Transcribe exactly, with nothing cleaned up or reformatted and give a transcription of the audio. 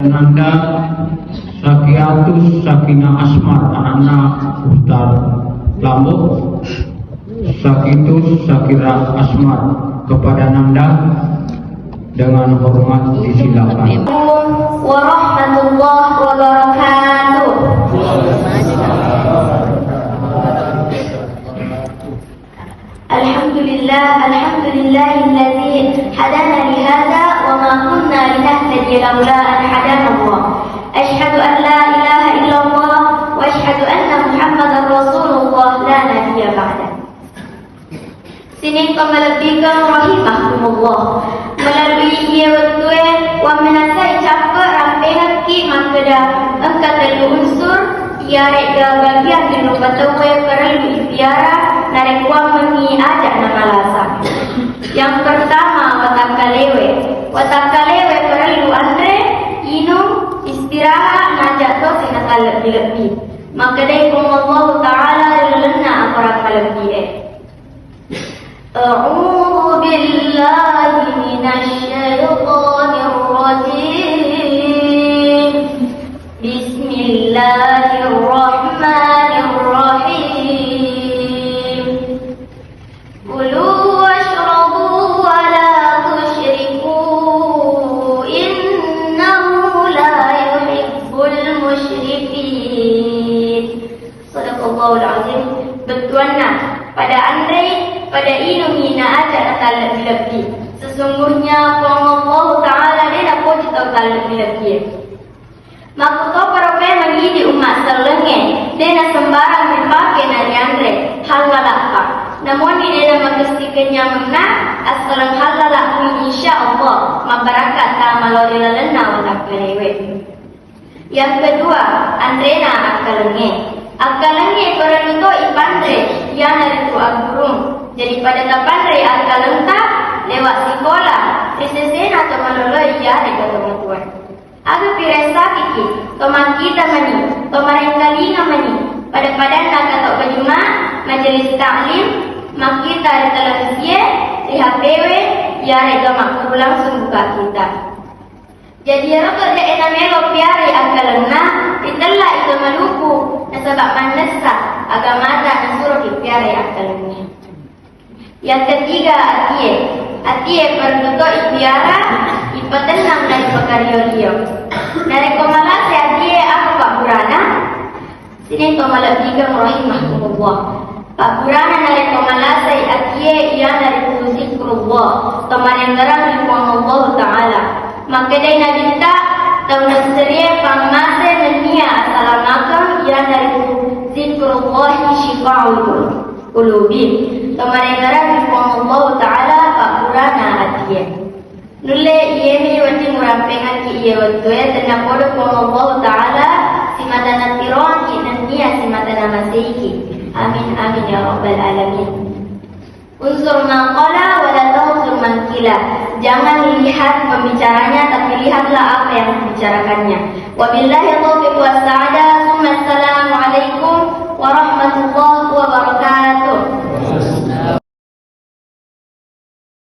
Nanda Sakiatus Sakina Asmar, anakna Ustaz Lambo. Sakitus Sakira Asmar, kepada Nanda dengan hormat disilakan. Warahmatullahi wabarakatuh. Alhamdulillah, alhamdulillahilladzi hadana lihadza wa ma kunna linahtadiya laula an hadanallah. Asyhadu an la ilaha illallah wa asyhadu anna Muhammadar Rasulullah la nabiyya ba'da. Sining tomalebbikeng rahimakumullah. Melalui iye wettue, wammenasai cappe rampengekki makkeda engka tellu unsur, iyare'ga bagian ri rupa tauwe parellu ipiara narekkuammengngi aja namalasa. Yang pertama, watakkalewe. Watakkalewe parellu anre, inung, istirahat, naja tosi natalebbi-lebbi. Makkedai Puang Allahu Ta'ala ri lalenna akorang malebbi'e. أعوذ بالله من الشيطان الرجيم. بسم الله الرحمن الرحيم. كلوا واشربوا ولا تسرفوا إنه لا يحب المسرفين. Sadaqallahul azim. Bettuanna, pada anrei, pada inungngi, na aja natalebbi-lebbi. Sesungguhnya Puang Allahu Ta'ala de napoji tau talebbi-lebbie. Makkutoparo memang idi umma sellengnge, de nasembarang ripake narianre, hallala'pa. Namoni de namakessi kenyamenna, assaleng hallala, insya Allah, mabbarakka tama lao ri lalenna watakkalewe. Yang kedua, anrena akkalengnge. Akkalengnge parellu to ipanre, iyanaritu aggurung. Jadi pada tapanrei akkalengta lewat sikola, ri sesena to maloloe iyare'ga tomatoae. Aga piressakiki, to makkita mani, to marengkalinga mani, pada-padanna katau bajuma, majelis taklim, makkita ri televisie, ri H P we, iyare'ga makkuru langsung buka kita. Jadi, iyaro to de'e namelo piarai akkalenna, ritella'i to maluku, nasaba mannessa agamata nasuroki piarai akkalengnge. Yang ketiga, atie. Atie parellu to ipiara, ipatennang dan ipakario-rio. Narekko malase atie, apa pabburana? Sining tomalebbikeng rahimakumullah. Pabburana narekko malasai atie iyanaritu zikrullah, tomarengngerang ri Puang Allah Ta'ala. Makkedai Nabitta, tau nasserie pammase nennia asalamakeng iyanaritu zikrullahi syifa'ul qulubi. Tomarengngerang ri Puang Allah Ta'ala pabburana atie. Nulle iyemi wedding urampengekki iye wettue, tennapodo Puang Allah Ta'ala simata natiroangki nennia simata namaseiki. Amin, amin, ya rabbal alamin. Unsur man qala wa la tanzur man qila. Jangan lihat pembicaranya, tapi lihatlah apa yang dibicarakannya. Wabillahi taufiq was sa'adah. Summa assalamu alaikum